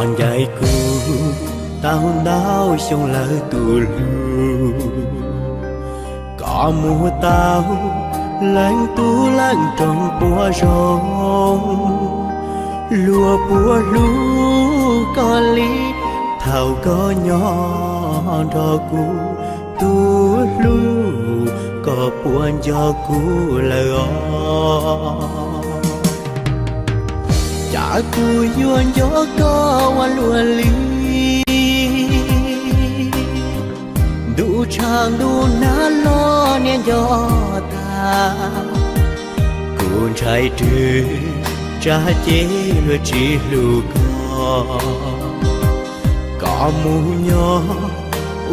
Ncaim kuv tau ntau xyoo lawm tus hlub, koj mus tau leej tub leej roog puas zoo, luag puas hlub koj li thaum koj nyob nrog kuv. Tus hlub, koj puas nco kuv lawm os? Cas kuv yuav nco koj ua luaj li, ntuj tshav ntuj nag los niam nco tag. Kuv ntshai rwg tsam ces luag tsis hlub koj, koj mus nyob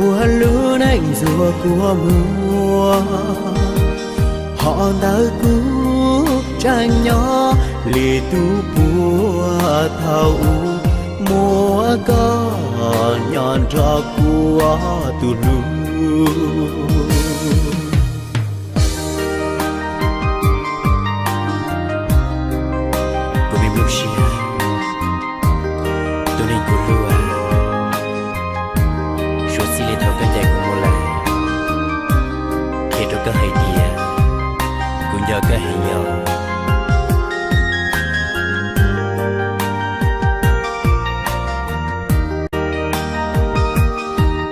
ua lub neej ntxuag kua muag. Hos ntawm kuv tseem nyob li tus puag thaum ub, muaj koj nyob nrog kuv tus hlub. Kuv me nplooj siab, tus neeg kuv hlub, suav txij li thaum koj ncaim kuv mus lawm, qhia rau koj hais tias kuv nco koj heev os.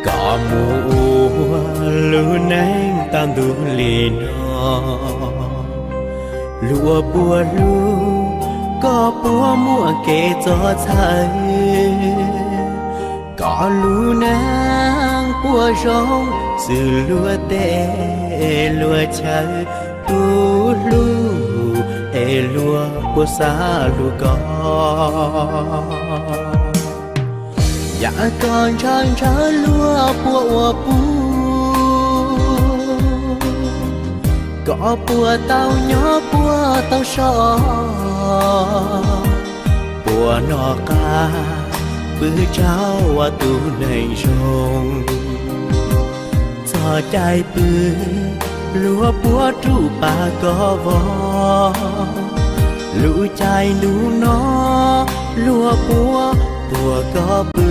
Koj mus ua lub neej tau ntuj li no, luag puas hlub, koj puas muaj kev txawj txhawj. Koj lub neej puas zoo xws luag tej luag chaw, tus hlub es luag puas xav hlub koj. Yam koj ntshaw ntshaw luag puas ua puv, koj puas tau nyob puas tau so, puas noj qab pw tsaug ua tus neeg zoo. Txog caij pw luag puas rub pam koj vog, lub caij ntuj no luag puas tuag koj pw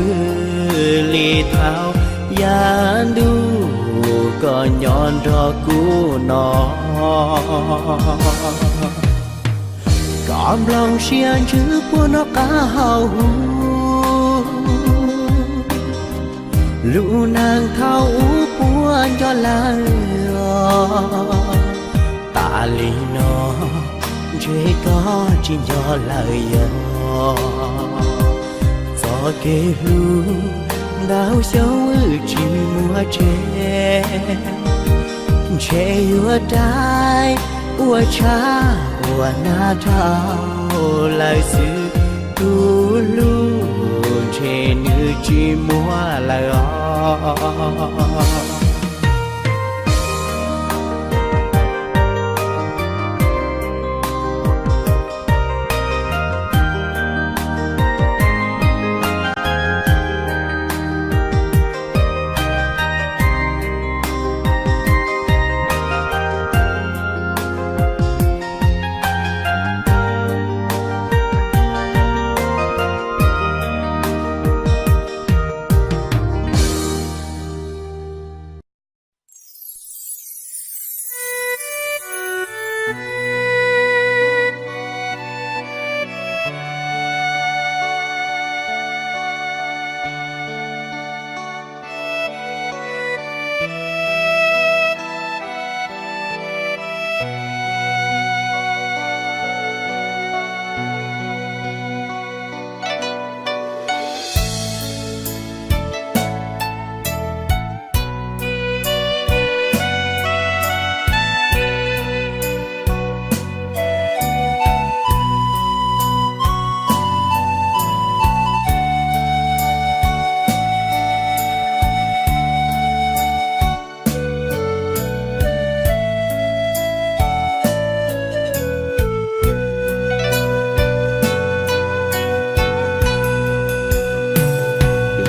li thaum yav ntuj koj nyob nrog kuv no. Koj nplooj siab ntsws puas noj qab haus huv, lub neej thaum ub puas nco lawm os? Tas li no ntshe koj tsis nco lawm yog? Txoj kev hlub ntau xyoo wb tsis muaj tseg, ntshe yuav raug ua tshaj ua nag dhau lawm xwb. Tus hlub ntshe nws tsis muaj lawm os.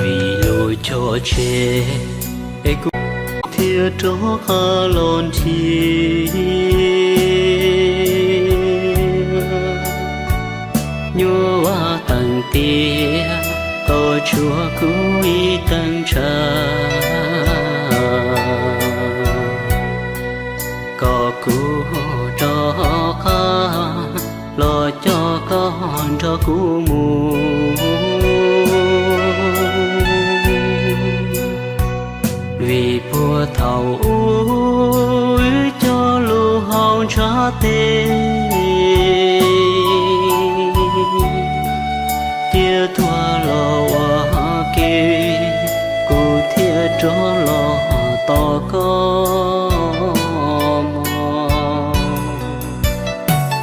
Vim lub choj tseg es kuv thiaj rov qab los nrhiav, nyuaj tees tiag. Tsuas kuv ib teev tshav, kom kuv rov qab los coj koj nrog kuv mus. Vim puag thaum ub wb cog lus hauv ntshav tes, thiaj tuag los ua ke, kuv thiaj rov los tos koj mog.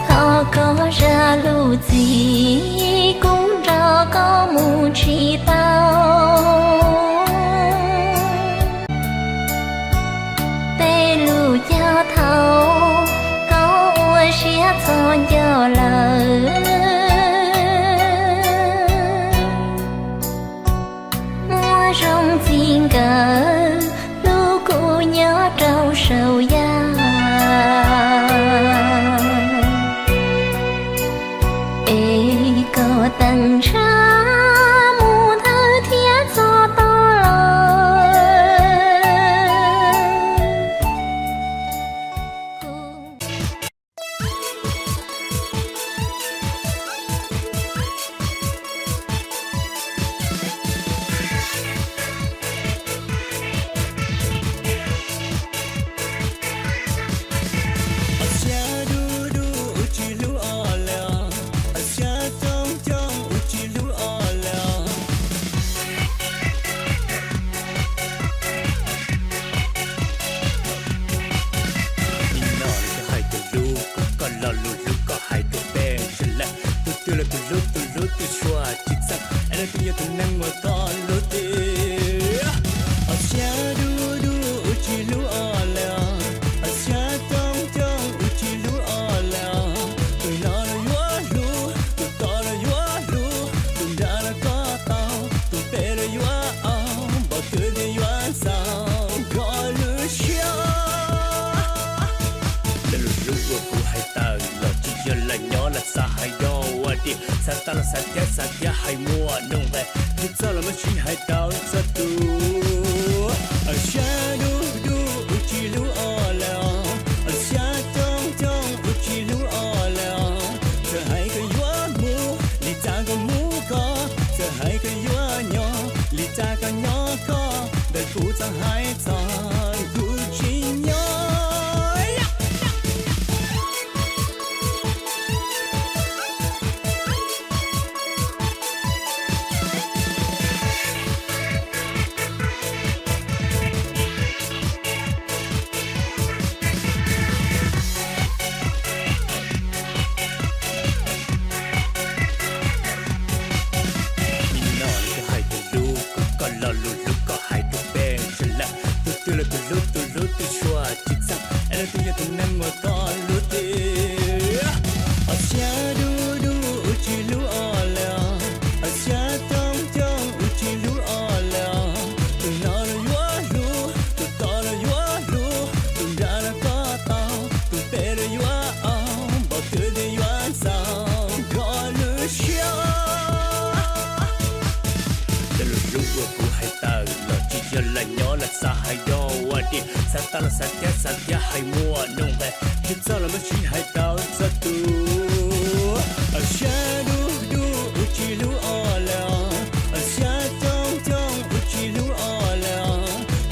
Thov koj zam lub txim, kuv nrog koj mus tsis tau. Tej lus cog thaum koj ua siab txog ncauj lawm, muaj zoo txij nkawm hlub kuv nyob rau saum yaj. Es koj teem ntshav mus thawj thiab txog tod los, kuv Xiab dub dub ua tsis hlub os lawm, xiab coob coob ua tsis hlub os lawm. Nim no lawv cov hais tias hlub kuv, koj lo lus hlub koj hais rau peb sawv daws. Tus twg los tus hlub, tus hlub twb tshua tsis txawj, es leej twg yog tus neeg uas koj hlub tiag? Xiab dub dub ua tsis hlub os lawm, xiab coob coob ua tsis hlub os lawm. Tus no los yuav hlub, tus tod los yuav hlub, tus nrad los koj tau, tus pem los yuav au, npaum twg thiaj yuav txaus koj lub siab. Tej lus hlub uas kuv hais tawm los tsis yog lam nyob lam xav hais rau ua tiag, xav tag los xav thiab xav thiab hais muaj nuj nqes, twb txog los muab sib hais tau txog tus. Xiab dub dub ua tsis hlub os lawm, xiab coob coob ua tsis hlub os lawm. Txawm hais koj yuav mus, li cas koj mus koj, txawm hais koj yuav nyob, li cas koj nyob koj, ntawm kuv txoj hais txog kuv tsis nyob. Nim no lawv cov hais tias hlub kuv, koj lo lus hlub koj hais rau peb sawv daws. Tus twg los tus hlub, tus hlub twb tshua tsis txawj, es leej twg yog tus neeg uas koj hlub tiag? Xiab dub dub ua tsis hlub os lawm, xiab coob coob ua tsis hlub os lawm. Tus no los yuav hlub, tus tod los yuav hlub, tus nrad los koj tau, tus pem los yuav au, npaum twg thiaj yuav txaus koj lub siab. Tej lus hlub uas kuv hais tawm los tsis yog lam nyob lam xav hais rau ua tiag, xav tag los xav thiab xav thiab hais muaj nuj nqes, twb txog los muab sib hais tau txog tus. Xiab dub dub ua tsis hlub os lawm, xiab coob coob ua tsis hlub os lawm.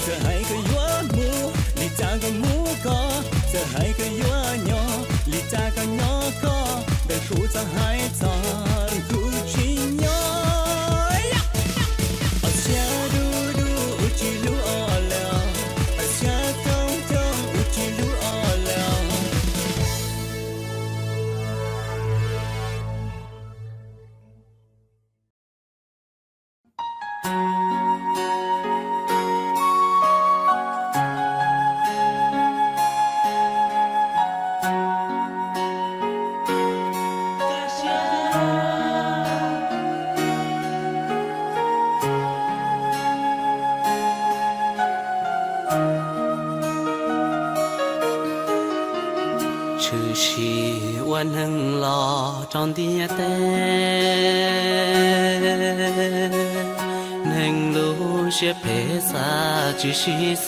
Txawm hais koj yuav mus, li cas koj mus koj, txawm hais koj yuav nyob, li cas koj nyob koj, ntawm kuv txoj hais txog kuv tsis nyob. Xiab dub dub ua tsis hlub os lawm, xiab coob coob ua tsis hlub os lawm. Tshwm sim ua neeg los rau ntiaj teb, Siab phem xav tsis sib xws,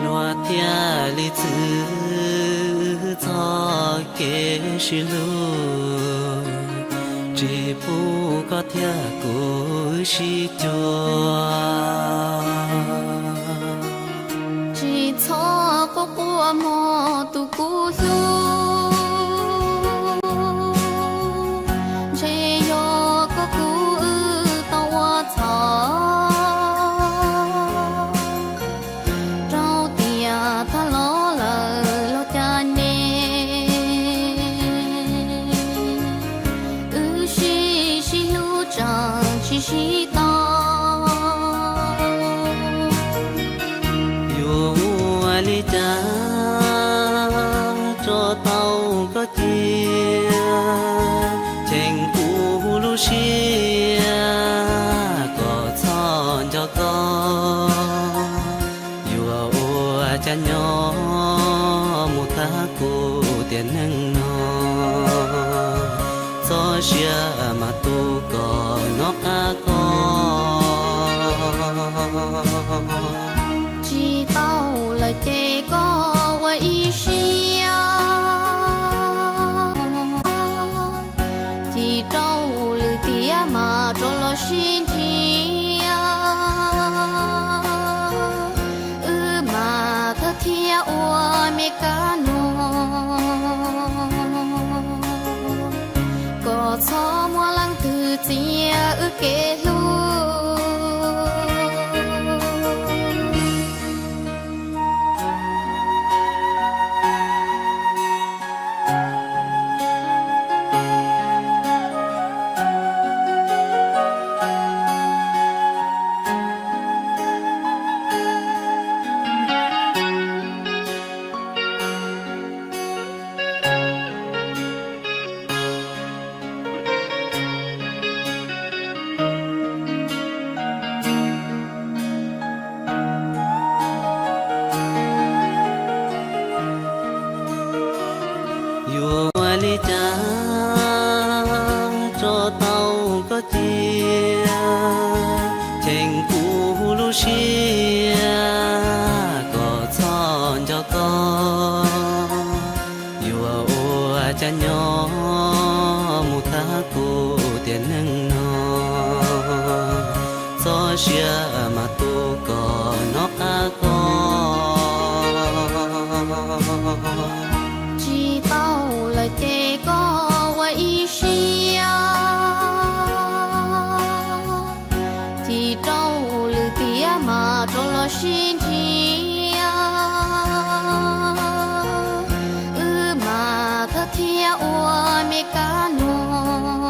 luag thiaj li txwv txoj kev sib hlub, tsis pub koj thiab kuv sib cuag. Tsis txhob quaj quaj mog tus kub hlub, ntshe yog koj kuv wb tau ua txhaum, rau tias tag los lawm los cas ne, wb sib sib hlub tseem tsis sib tau. Yuav ua li cas tso tau koj cia, cheem kuv lub siab kom txhob nco koj. Yuav ua cas nyob mus thab kuv tiam neej no, txoj sia mas tu kom nyob qab koj. Tsis tau lawm ces koj ua ib siab, tsis rau lwm tiam mas rov los sib ntsib, wb mas thawj thiab ua me kab nug, kom txhob muaj leej twg txiav wb kev hlub. Yuav ua li cas tso tau koj cia, cheem kuv lub siab kom txhob nco koj. Yuav ua cas nyob mus thab kuv tiam neej no, txoj sia mas tu kom nyob qab koj. Tsis tau lawm ces koj ua ib siab, tsis rau lwm tiam mas rov los sib ntsib, wb mas thawj thiab ua me kab nug,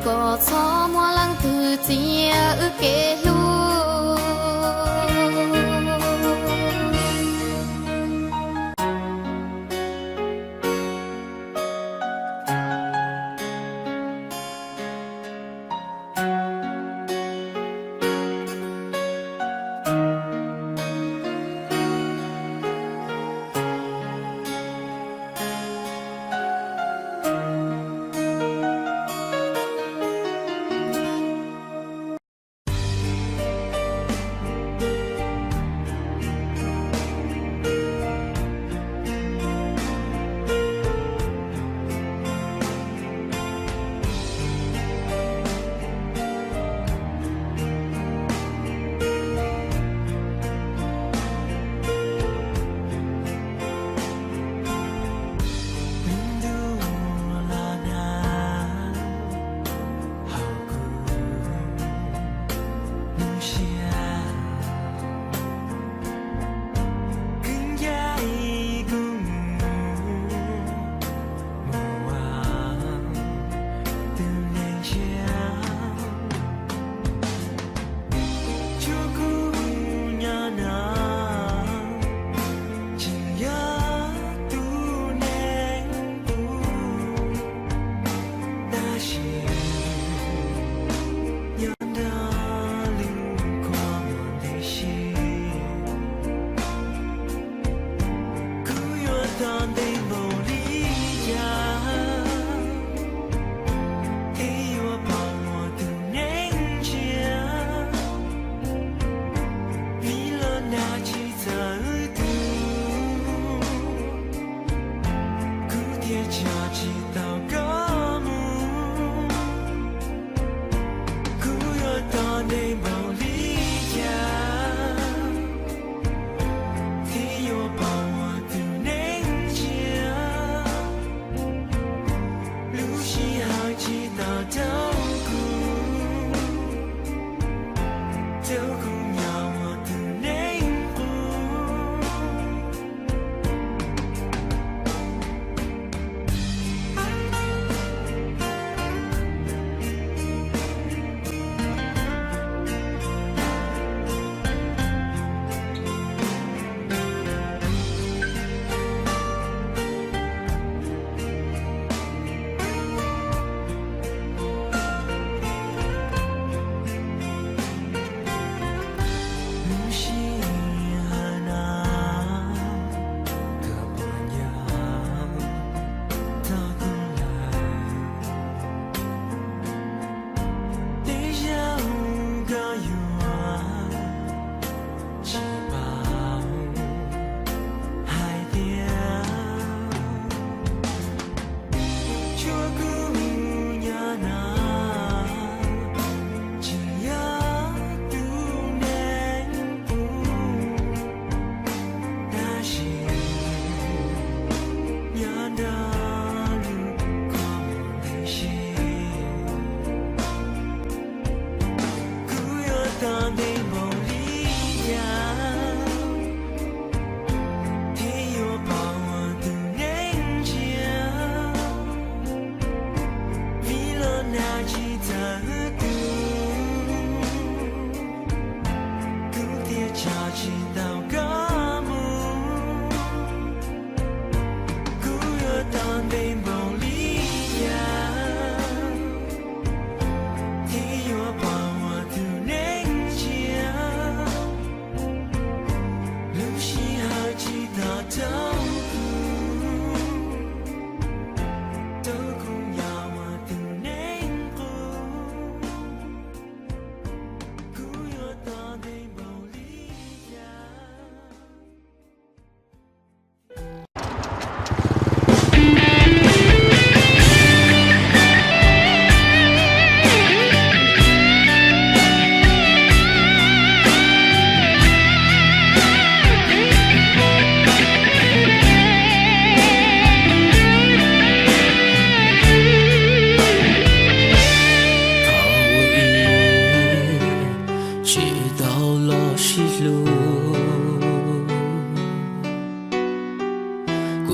kom txhob muaj leej twg txiav wb kev hlub.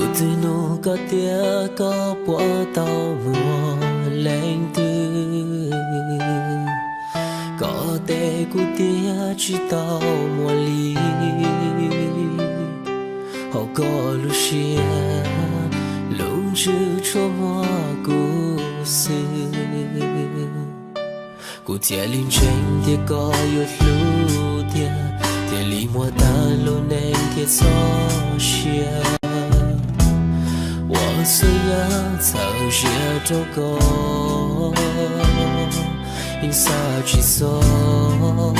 Twb nug koj tias koj puas tau muaj leej twg, koj teb kuv tias tsis tau muaj li. Hauv koj lub siab, lub ntsws tsuas muaj kuv xwb. Kuv thiaj li ntseeg tias koj yuav hlub thiab, thiaj li muab tag lub neej thiab txoj sia. Ua xwb yam txhawb siab rau koj, yeej xav tsis txog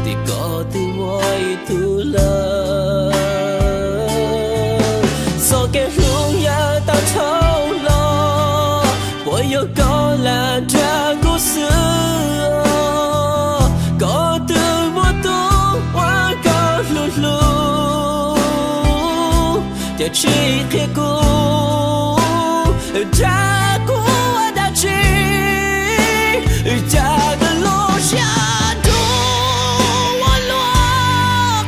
tias koj twb muaj ib tug lawm. Txoj kev hlub yav tag dhau los, puas yog koj lam dag kuv xwb? Koj twb muaj tus uas koj hlub hlub, cas tsis qhia kuv, dag kuv ua dab tsi? Cas koj lub siab dub ua luaj,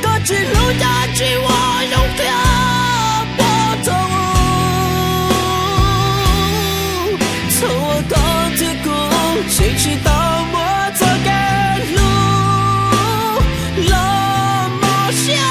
koj tsis hlub cas tsis ua zoo thiab pom txog. Txhua koj thiab kuv tseem tsis tau muaj txoj kev hlub los mos siab.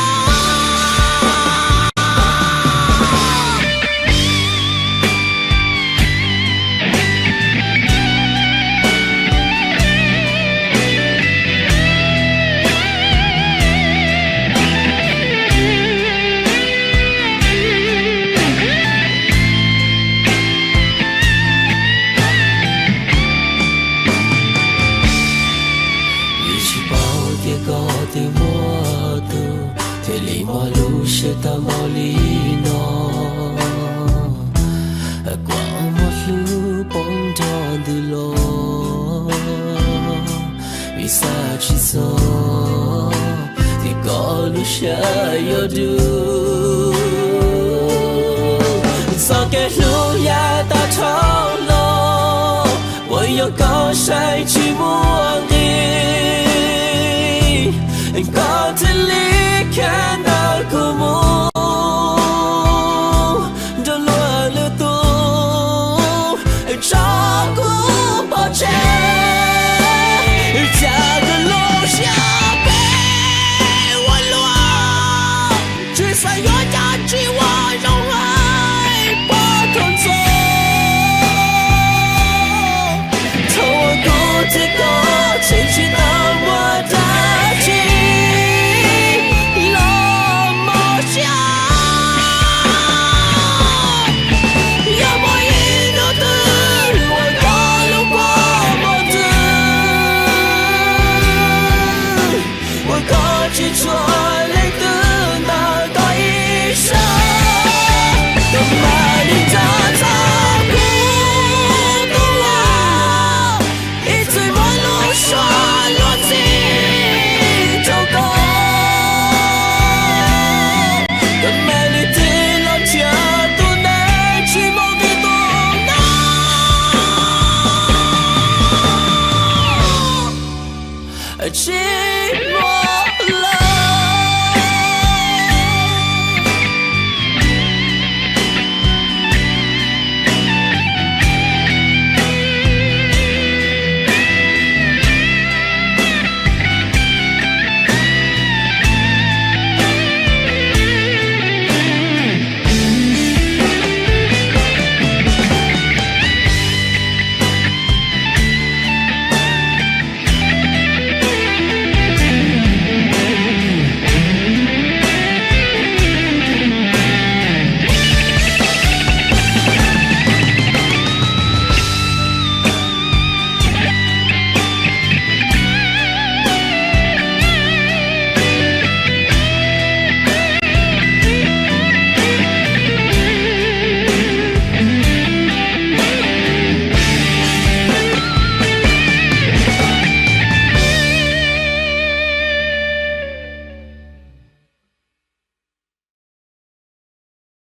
Vim tsis paub tias koj twb muaj tus, thiaj li mob lub siab tag npaum li no. Kuv mob hlwb poob nrog ntws los, vim xav tsis txog tias koj lub siab yuav dub. Txoj kev hlub yav tag dhau los, puas yog koj saib tsis muaj nqis, koj thiaj li khiav ntawm kuv mus nrog luag lwm tus, tso kuv pov tseg. Cas koj lub siab phem ua luaj, tsis xav yuav cas tsis ua zoo